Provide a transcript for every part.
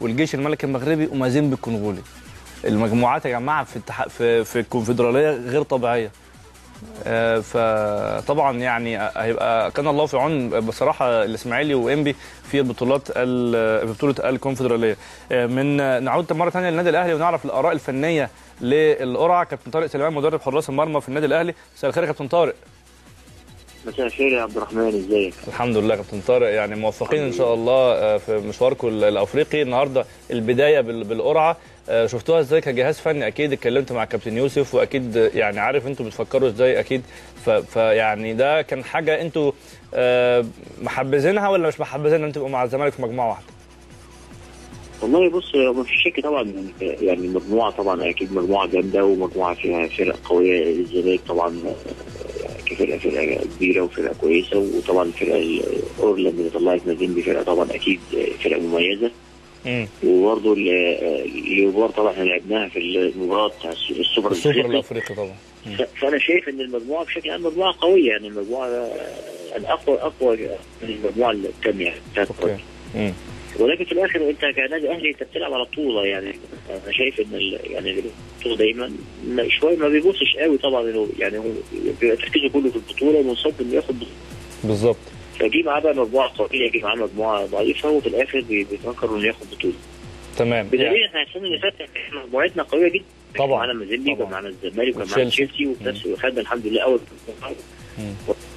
والجيش الملكي المغربي ومازيمبي الكونغولي. المجموعات يا جماعة في الكونفدراليه غير طبيعية. فطبعا يعني هيبقى كان الله في عون بصراحة الاسماعيلي وانبي في البطولات بطوله الكونفدراليه. من نعود مرة ثانية للنادي الاهلي ونعرف الاراء الفنية للقرعه. كابتن طارق سليمان مدرب حراس المرمى في النادي الاهلي، مساء الخير يا كابتن طارق. مساء الخير يا عبد الرحمن، ازيك؟ الحمد لله يا كابتن طارق، يعني موفقين ان شاء الله في مشواركم الافريقي. النهارده البداية بالقرعة، شفتوها ازاي كجهاز فني؟ اكيد اتكلمت مع كابتن يوسف واكيد يعني عارف انتوا بتفكروا ازاي اكيد، فيعني ده كان حاجة انتوا محبذينها ولا مش محبذين ان تبقوا مع الزمالك في مجموعة واحدة؟ والله بص، ما فيش شك طبعا، يعني المجموعة طبعا اكيد مجموعة جامدة ومجموعة فيها فرق قوية. الزمالك طبعا كفرقه فرقه كبيرة وفرقه كويسة، وطبعا الفرقة اورلاند اللي طلعت مازيمبي فرقه طبعا اكيد فرقه مميزة. وبرضه اليوبار طبعا احنا لعبناها في المباراة بتاع السوبر الافريقي طبعا. فانا شايف ان المجموعة بشكل عام مجموعة قوية، يعني المجموعة الاقوى من المجموعة الثانية بتاعت. ولكن في الاخر انت كنادي اهلي انت بتلعب على بطوله، يعني انا شايف ان يعني البطولة دايما شوية ما بيبصش قوي طبعا، يعني هو بيبقى تركيزه كله في البطولة ومنصب انه ياخد بطوله. بالظبط. فجي معاه بقى مجموعة قوية، جه معاه مجموعة ضعيفة، وفي الاخر بيفكر انه ياخد بطوله. تمام. بدليل احنا السنة اللي فاتت مجموعتنا قوية جدا طبعا، معانا مازيمبي وكان معانا الزمالك وكان معانا تشيلسي، وفي نفس وخدنا الحمد لله اول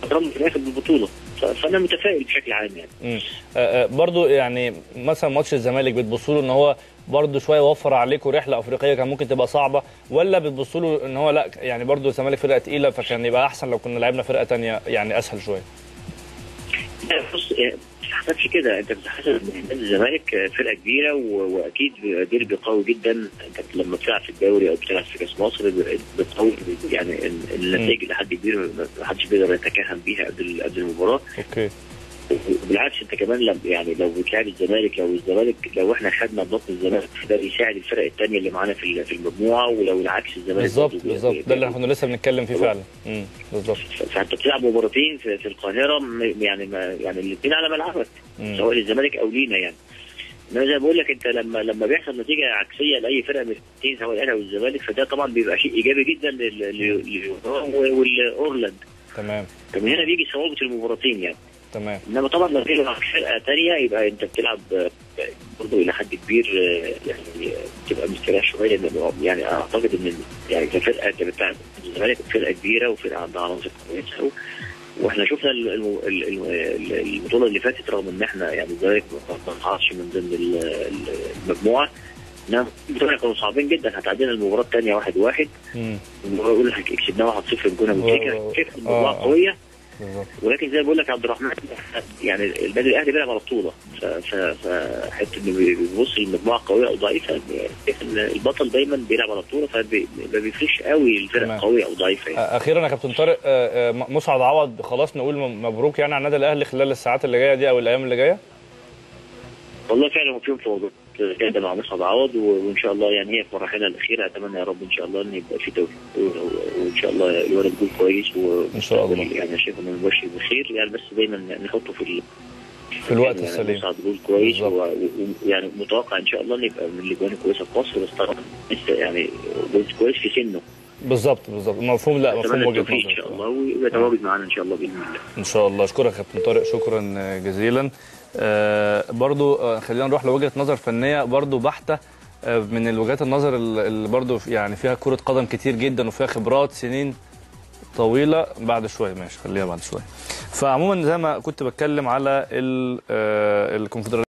وكرمنا في الاخر بالبطولة. فانا متفائل بشكل عام يعني. برضو يعني مثلا ماتش الزمالك بتبصوا له ان هو برضو شوية وفر عليكم رحله افريقية كان ممكن تبقى صعبة، ولا بتبصوا له ان هو لا يعني برضو الزمالك فرقه تقيلة فكان يبقى احسن لو كنا لعبنا فرقه ثانية يعني اسهل شوية؟ لا بص، ما بتحسبش كده، انت بتحسب ان نادي الزمالك فرقه كبيرة واكيد ديربي قوي جدا. انت لما بتلعب في الدوري او بتلعب في كاس مصر بتقوي يعني النتائج لحد كبير ما حدش بيقدر يتكهن بيها قبل المباراة. okay. بالعكس انت كمان يعني لو بتلعب الزمالك، لو الزمالك لو احنا خدنا بطل الزمالك ده بيساعد الفرق الثانية اللي معانا في المجموعة، ولو العكس الزمالك بالظبط بالظبط، ده اللي احنا كنا لسه بنتكلم فيه فعلا. بالظبط. فانت بتلعب مباراتين في القاهرة، يعني يعني الاثنين على ملعبك سواء للزمالك او لينا يعني. انما زي ما بقول لك انت لما بيحصل نتيجة عكسية لاي فرقه من الاثنين سواء الاهلي او الزمالك، فده طبعا بيبقى شيء ايجابي جدا للاورلاند. تمام. فمن هنا بيجي صعوبة المباراتين يعني. تمام. انما طبعا لو تلعب فرقه ثانية يبقى انت بتلعب برضه الى حد كبير يعني بتبقى مستريح شوية، لان يعني اعتقد ان يعني كفرقه انت بتلعب الزمالك فرقه كبيرة وفرقه عندها عناصر كويسة، واحنا شفنا البطولة اللي فاتت رغم ان احنا يعني الزمالك ما طلعش من ضمن المجموعة، انما كانوا صعبين جدا. هتعدينا المباراة الثانية 1-1، المباراة الاولى كسبناها 1-0 بجون ابو تريكه، كانت المباراة قوية. ولكن زي ما بقول لك يا عبد الرحمن يعني النادي الاهلي بيلعب على بطوله، فحته انه بيبص للمجموعة قوية او ضعيفة، البطل دايما بيلعب على بطوله فما بيفرقش قوي الفرق قوية او ضعيفة يعني. اخيرا يا كابتن طارق، مسعد عوض خلاص نقول مبروك يعني على النادي الاهلي خلال الساعات اللي جاية دي او الايام اللي جاية؟ والله فعلا هو في مفاوضات جاده مع مسعد عوض، وان شاء الله يعني هي في مراحلها الاخيرة. اتمنى يا رب ان شاء الله ان يبقى في توفيق، وان شاء الله الولد يكون كويس، وان شاء الله يعني شايف انه مبشر بخير يعني، بس دايما نحطه في الوقت يعني السليم. مسعد جول كويس، ويعني متوقع ان شاء الله ان يبقى من الاجوان الكويسة في مصر، بس طبعا لسه يعني جول كويس في سنة. بالظبط بالظبط، مفهوم. لا مفهوم وجهه نظرك ان شاء الله، ويتواجد معانا ان شاء الله باذن الله. ان شاء الله. اشكرك يا كابتن طارق، شكرا جزيلا. برضو خلينا نروح لوجهه نظر فنية برضو بحته، من الوجهات النظر اللي برضو يعني فيها كره قدم كتير جدا وفيها خبرات سنين طويلة. بعد شوية ماشي، خليها بعد شوية. فعموما زي ما كنت بتكلم على الكونفدراليه.